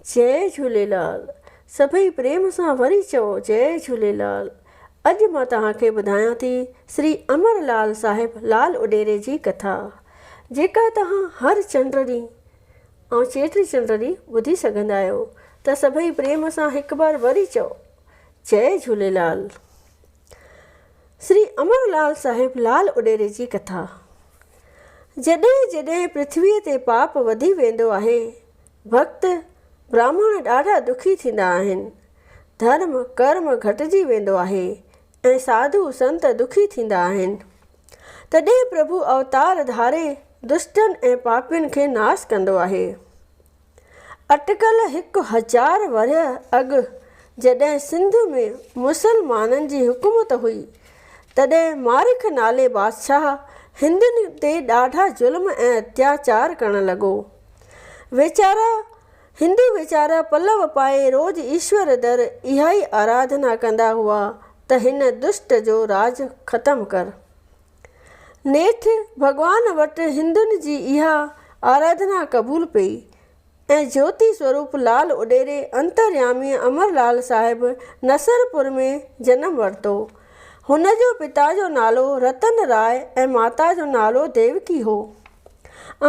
جئي جهوليلال سڀئي پريم سان وري چئو جئي جهوليلال اڄ مان توهان کي ٻڌايان ٿي شري امر لال صاحب لال اڏيري جي ڪٿا جيڪا توهان هر چنڊ ڏينهن ۽ چيٽي چنڊ ڏينهن ٻڌي سگهندا آهيو ته سڀئي پريم سان هڪ بار وري چئو جئي جهوليلال شري امر لال صاحب لال اڏيري جي ڪٿا جڏهن جڏهن پرٿويء تي پاپ وڌي ويندو آهي، ڀڳت براهمڻ ڏاڍا دکي ٿيندا آهن. ڌرم ڪرم گهٽجي ويندو آهي ۽ ساڌو سنت دکي ٿيندا آهن. تڏهن پرڀو اوتار ڌاري دشٽن ۽ پاپين کي ناس ڪندو آهي. اٽڪل 1000 ورهيه اڳ جڏهن سنڌ ۾ مسلمانن جي حڪومت هئي، تڏهن مارک نالي بادشاهه هندن تي ڏاڍا ظلم ۽ اتياچار ڪرڻ لڳو. ويچارا هندو ويچارا پلئه پائي روز ايشور در اهائي آراڌنا ڪندا هئا ته هن دشٽ جو راڄ ختم ڪر. نيٺ ڀڳوان وٽ هندن جي اها آراڌنا قبول پئي ۽ جيوتي سوروپ لال اڏيري انترياميء امر لال صاحب نصرپور ۾ جنم ورتو. هن جو پتا جو نالو رتن راء ۽ ماتا جو نالو ديوڪي هو.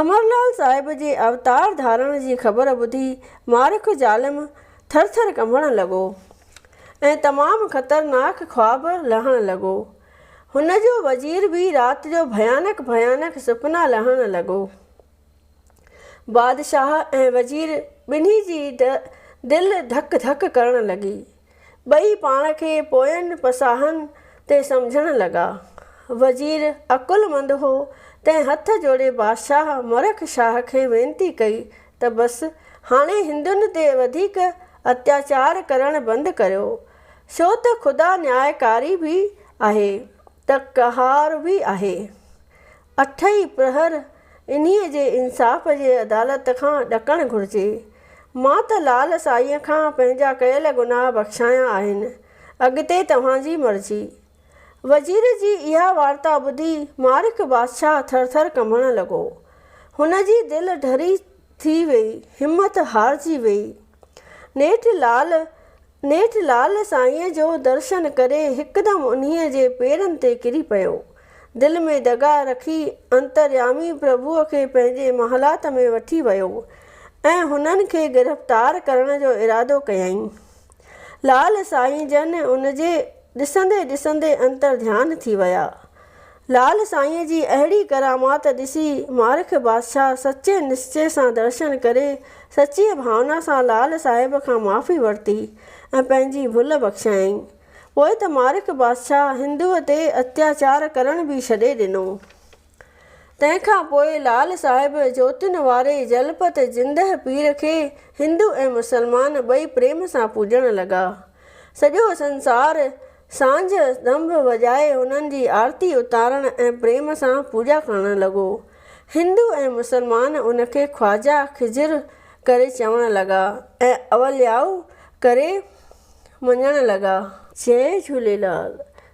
امر لال صاحب جي اوتار ڌارڻ جي خبر ٻڌي مارک ظالم ٿرٿر ڪنبڻ لڳو ۽ تمام خطرناڪ خواب لهڻ لڳو. هن جو وزير به رات جو ڀيانڪ ڀيانڪ سپنا لهڻ لڳو. بادشاهه ۽ وزير ٻنهي جي دل ڌڪ ڌڪ ڪرڻ لڳي. ٻئي پاڻ کي پوين پساهن تي سمجهڻ لڳا. وزير عقلمند هو، تنهن هٿ جوڙي بادشاهه مرک شاهه کي وينتي ڪئي ته بس هاڻي هندن تي وڌيڪ اتياچار ڪرڻ بند ڪريو. ڇو ته خدا نيائڪاري به آهي ته قهار به آهي. اٺئي پرهر انهيء جي انصاف جي عدالت کان ڏڪڻ گهرجي. مان ته لال سائينء کان پنهنجا ڪيل گناهه بخشايا آهن. اڳتي توهان جي مرضي. وزير جي اها وارتا ٻڌي مارک بادشاهه ٿرٿر ڪنبڻ لڳو. هن جي دل ڍري ٿي ويئي، همت هارجي ويئي. نيٺ لال نيٺ لال سائينء جو درشن ڪري هڪدم انهيء جي پيرن تي ڪري پيو. دل ۾ دغا رکي انتريامي پرڀوء کي پنهنجي محلات ۾ وٺي ويو ۽ هنن کي گرفتار ڪرڻ جو ارادو ڪيائين. لال سائين جن ان جي ڏسندي ڏسندي انترڌيان ٿي ويا. لال سائينء جي اهڙي ڪرامات ڏسي مارک بادشاهه سچي نشچي سان درشن ڪري سچيء ڀاونا سان لال صاحب کان معافي ورتي ۽ پنهنجي ڀل بخشايائين. پوء ته مارک بادشاهه هندوء تي اتياچار ڪرڻ به ڇڏي ڏنو. تنهن کان پوء لال صاحب جوتين واري جلپت زندهه پير کي هندو ۽ مسلمان ٻئي پريم سان پوڄڻ لڳا. سڄو سنسار سانجهه ڏنڀ وڄائي هنن جي آرتي اتارڻ ۽ پريم سان پوڄا ڪرڻ لڳو. هندو ۽ مسلمان ان کي خواجه خضر ڪري چوڻ لڳا ۽ اولياء ڪري مڃڻ لڳا. جئي جهوليلال.